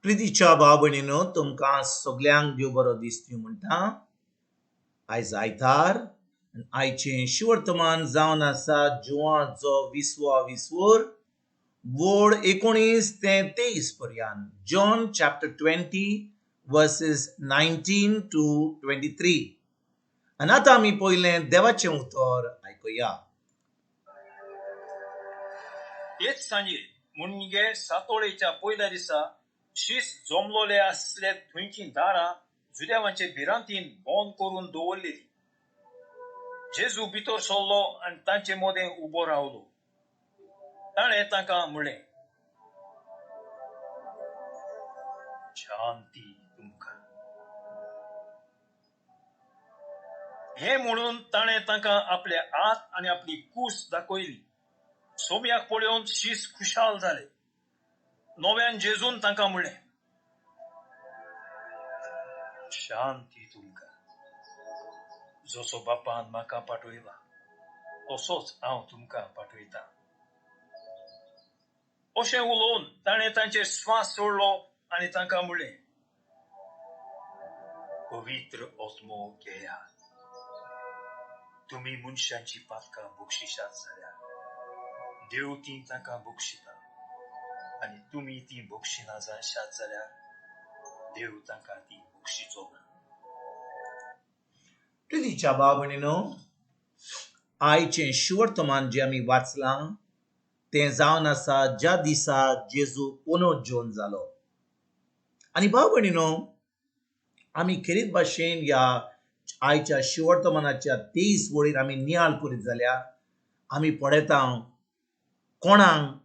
प्रितीच्या भाव भयणीनो, तुमकां सगल्यांक देव बरो दीस दिवं म्हणटा. आयज आयतार, आयचें शिवर्तमान जावन आसा जुवाचो विसवा विसवोर वोड 19 ते 23 पर्यंत. John chapter 20 verses 19 to 23. आनी आतां आमी पयलें देवाचें उतर आयकुया. तेच सांजे म्हणजे सातोळेच्या पयल्या दिसा शीस जमलोले आसले थंयचीं दारां जुदेवांचे भिरांतीन बंद करून दवरलेली. जेजू भितर सरलो आनी तांचे मदें उबो रावलो. ताणें तांकां म्हणलें, शांती तुमकां. हें म्हणून ताणें तांकां आपले हात आनी आपली कूस दाखयली. सोम्याक पळोवन शीस खुशाल जाले. नव्यान जेजून तांकां म्हणलें, शांती तुमकां. जसो बापान म्हाका पाठयला तसोच हांव तुमकां पाठयता. अशें उलोवन ताणें तांचेर स्वास सोडलो आनी तांकां म्हणलें, पवित्र आत्मो घेयात. तुमी मनशांची पातकां बक्षिशात जाल्यार देव ती तांकां बक्षिता, आनी तुमी ती बक्षिना जाशात जाल्यार देव तांकां ती बक्षिचो ना. प्रितीच्या भाव भयणीनो, आयचें शिवर्तमान जें आमी वाचलां तें जावन आसा ज्या दिसा जेजू पुनर्जोन जालो. आनी भाव भयणीनो, आमी खेरीत भाशेन ह्या आयच्या शिवर्तमानाच्या 23 वळीर आमी नियाळ करीत जाल्यार आमी पळयता कोणाक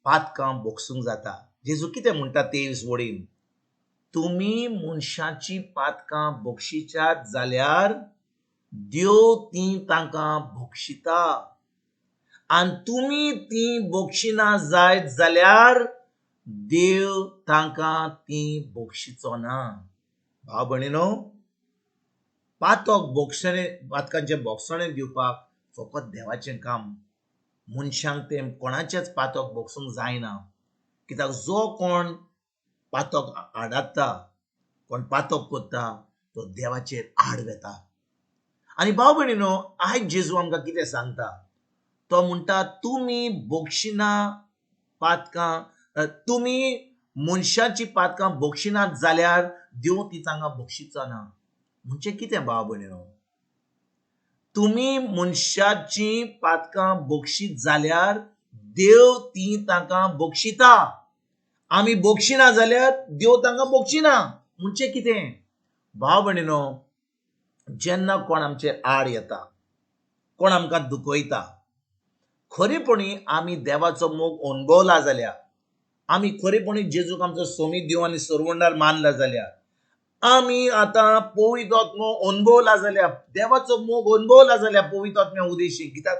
पातकां भोगसूंक जाता. जेजू कितें म्हणटा 23 वळीन? तुमी मनशाची पातकां बक्षिशात जाल्यार देव ती तांकां बक्षिता, आनी तुमी ती बक्षिना जायत जाल्यार देव तांकां ती बक्षिचो ना. भाव भयणीनो, पातक बोक्षणे पातकांचें बोगसणें दिवपाक फकत देवाचें काम. मनशांक तें कोणाचेंच पातक बोगसूंक जायना. कित्याक जो कोण पातक आडाता, कोण पातक करता, तो देवाचेर आड वेता. आनी भाव भयणीनो, आयज जेजू आमकां कितें सांगता? तो म्हणटा, तुमी बक्षिना पातकां, तुमी मनशाची पातकां बक्षिनात जाल्यार देव ती तांकां बक्षिचो ना. म्हणजे कितें भाव भयणीनो? तुमी मनशाची पातकां बक्षीत जाल्यार देव ती तांकां बक्षिता. आमी बक्षिना जाल्यार देव तांकां बक्षिना. म्हणजे कितें भाव भयणीनो? जेन्ना कोण आमचे आड येता, कोण आमकां दुखयता, खरेपणी आमी देवाचो मोग अणभवला जाल्यार, आमी खरेपणी जेजूक आमचो सोमी देव आनी सरवंडार मानला जाल्यार, आमी आतां पवित्र आत्मो अणभवला जाल्यार, देवाचो मोग अणभवला जाल्यार पवित्र आत्म्या उदेशी, कित्याक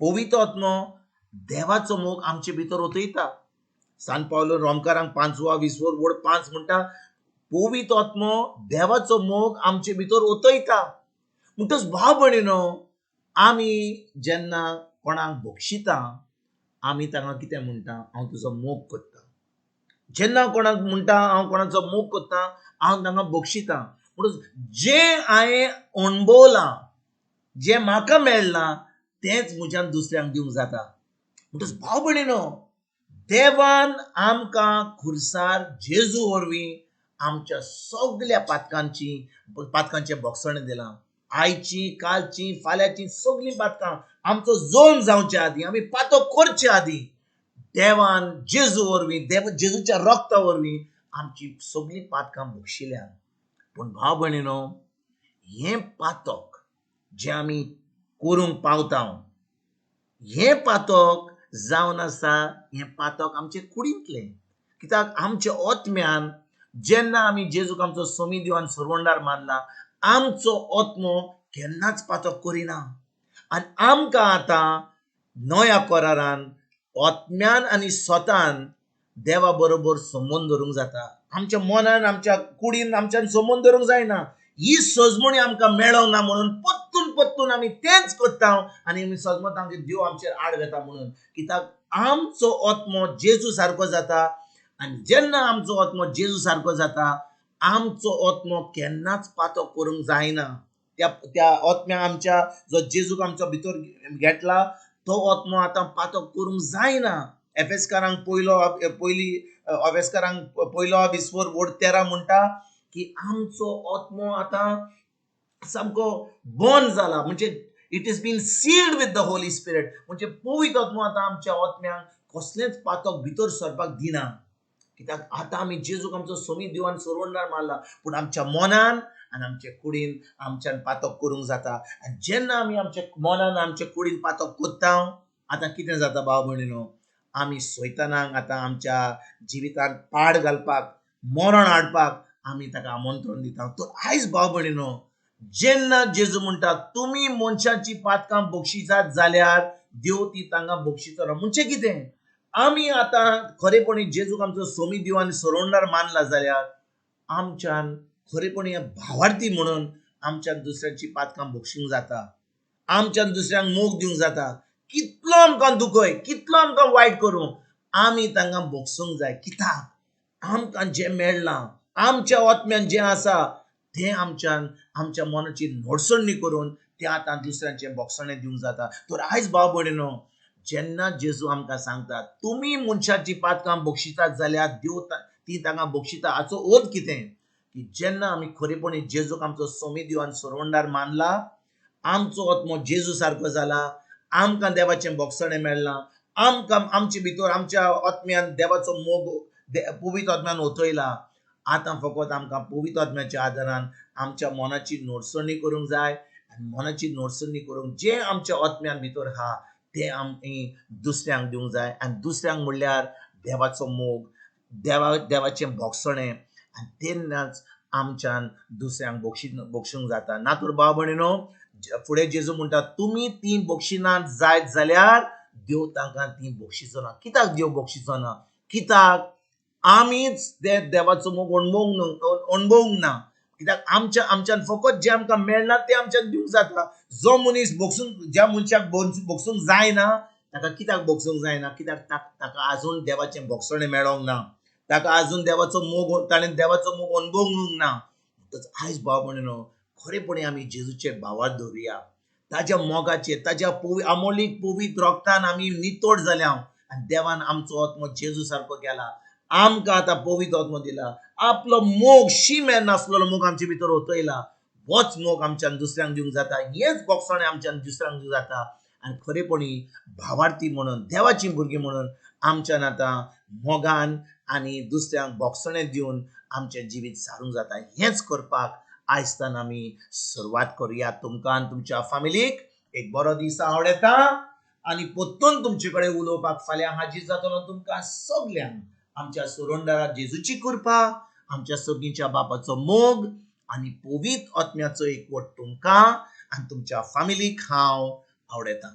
पवित्र आत्मो देवाचो मोग आमचे भितर ओतयता. सान पावलो रोमकारांक 5 20 वड 5 म्हणटा, पवित्र आत्मो देवाचो मोग आमचे भितर ओतयता. म्हणटच भाव भयणीनो, आमी जेन्ना कोणाक बक्षिता, आमी तांकां कितें म्हणटा? हांव तुजो मोग करता. जेन्ना कोणाक म्हणटा हांव कोणाचो मोग करता, हांव तांकां बक्षिता. म्हणून जें हांवें अणभवलां, जें म्हाका मेळ्ळां, तेंच म्हज्यान दुसऱ्यांक दिवंक जाता. म्हणटच भाव भयणीनो, देवान आमकां खुरसार जेजू वरवीं आमच्या सगल्या पातकांचें बोगसणें दिलां. आयची, कालची, फाल्यांची सगलीं पातकां आमचो जोन जावचे आदीं, आमी पातक करचे आदीं देवान जेजू वरवीं, देव जेजूच्या रक्ता वरवीं आमची सगलीं पातकां बक्षिल्यान. पूण भाव भयणीनो, हें पातक जें आमी करूंक पावता, हें पातक जावन आसा, हें पातक आमचे कुडींतलें. कित्याक आमच्या आत्म्यान जेन्ना आमी जेजूक आमचो सोमी देव आनी सरवंडार मानला, आमचो आत्मो केन्नाच पातक करिना. आनी आमकां आतां नव्या करारान आत्म्यान आनी स्वतान देवा बरोबर संबंद दवरूंक जाता. आमच्या मनान, आमच्या कुडीन आमच्यान संबंद दवरूंक जायना. ही सजमणी आमकां मेळोंक ना म्हणून पत्तून पत्तून आमी तेंच करता आनी आमी सजमता की देव आमचेर आड वेता म्हणून. कित्याक आमचो आत्मो जेजू सारको जाता. आनी जेन्ना आमचो आत्मो जेजू सारको जाता, आमचो आत्मो केन्नाच पातक करूंक जायना. त्या त्या आत्म्या आमच्या जो जेजूक आमचो भितर घेतला तो आत्मो आतां पातक करूंक जायना. एफेसकारांक पयलो पयली एफेसकारांक पयलो विस्वर वोड 13 म्हणटा की आमचो आत्मो आतां सामको बंद जाला, म्हणजे it is been sealed with the Holy Spirit. म्हणजे पवित्र आत्मो आतां आमच्या आत्म्यांक कसलेंच पातक भितर सरपाक दिना. कित्याक आतां आमी जेजूक आमचो सोमी देवान सोरवणदार मारला, पूण आमच्या मनान आनी आमच्या कुडीन आमच्यान पातक करूंक जाता. आनी जेन्ना आमी आमच्या मनान आमच्या कुडीन पातक करता, आतां कितें जाता भाव भयणीनो, आमी सैतानाक आतां आमच्या जिवितांत पाड घालपाक, मरण हाडपाक आमी ताका आमंत्रण दिता. तर आयज भाव भयणीनो, जेन्ना जेजू म्हणटा तुमी मनशाची पातकां बक्षिसात जाल्यार देव ती तांकां बक्षितलो, म्हणजे कितें, आमी आतां खरेपणी जेजूक आमचो सोमी देव आनी सोरवणदार मानला जाल्यार आमच्यान खरेपणी भावार्थी म्हणून आमच्यान दुसऱ्यांची पातकां बक्षूंक जाता, आमच्यान दुसऱ्यांक मोग दिवंक जाता. कितलो आमकां दुखय, कितलो आमकां वायट करूं, आमी तांकां बक्षूंक जाय. कित्याक आमकां जें मेळ्ळां, आमच्या आत्म्यान जें आसा तें आमच्यान आमच्या मनाची नडसणी करून तें आतां दुसऱ्यांचें बक्षणें दिवंक जाता. तर आयज भाव भयणीनो, जेन्ना जेजू आमकां सांगता तुमी मनशाची पातकां बक्षितात जाल्यार देव ती तांकां बक्षिता, हाचो अर्थ कितें की जेन्ना आमी खरेपणी जेजूक आमचो सोमी देव आनी सोरवणदार मानला, आमचो आत्मो जेजू सारको जाला, आमकां देवाचें बक्षणें मेळ्ळां, आमकां आमचे भितर आमच्या आत्म्यान देवाचो मोग पवित्र आत्म्यान ओतयला. आतां फकत आमकां पवित्र आत्म्याच्या आदारान आमच्या मनाची नडसणी करूंक जाय आनी मनाची नडसणी करूंक जें आमच्या आत्म्यान भितर आहा तें आमी दुसऱ्यांक दिवंक जाय. आनी दुसऱ्यांक म्हणल्यार देवाचो मोग, देवाचें बक्षणें, आनी तेन्नाच आमच्यान दुसऱ्यांक बक्षूंक जाता. ना तर भाव भयणीनो, फुडें जेजू म्हणटा तुमी ती बक्षिनात जायत जाल्यार देव तांकां ती बक्षिचो ना. कित्याक देव बक्षिचो ना? कित्याक आमीच ते देवाचो मोग अणभवूंक ना. कित्याक आमच्या आमच्यान फकत जें आमकां मेळना तें आमच्यान दिवंक जाता. जो मनीस बक्षूंक, ज्या मनशाक बक्षूंक जायना ताका कित्याक बक्षूंक जायना? कित्याक ताका आजून देवाचें बक्षणें मेळोंक ना, ताका आजून देवाचो मोग, ताणें देवाचो मोग अणभवूंक ना. म्हणटच आयज भाव भयणीनो, खरेपणी आमी जेजूचे भावार धरुया. ताज्या मोगाचेर, ताज्या अमोलीक पवित्र रोगतान आमी नितळ जाल्या आनी देवान आमचो आत्मो जेजू सारको केला. आमकां आतां पवित्र आत्मो दिला, आपलो मोग शीमेर नासलेलो मोग आमचे भितर ओतयला. होच मोग आमच्यान दुसऱ्यांक दिवंक जाता, हेंच बक्षणें आमच्यान दुसऱ्यांक दिवंक जाता. आनी खरेपणी भावार्थी म्हणून, देवाची भुरगीं म्हणून आमच्यान आतां मोगान आनी दुसऱ्यांक बक्षणें दिवन आमचें जिवीत सारूंक जाता. हेंच करपाक आयजतान आमी सुरवात करुया. तुमकां आनी तुमच्या फामिलीक एक बरो दीस आवडटा आनी परतून तुमचे कडेन उलोवपाक फाल्यां हाजीर जातलो. तुमकां सगल्यांक आमच्या सोरंदारा जेजूची कृपा, आमच्या सर्गीच्या बापाचो मोग आनी पवित्र आत्म्याचो एकवट तुमकां आनी तुमच्या फामिलीक हांव आवडटा.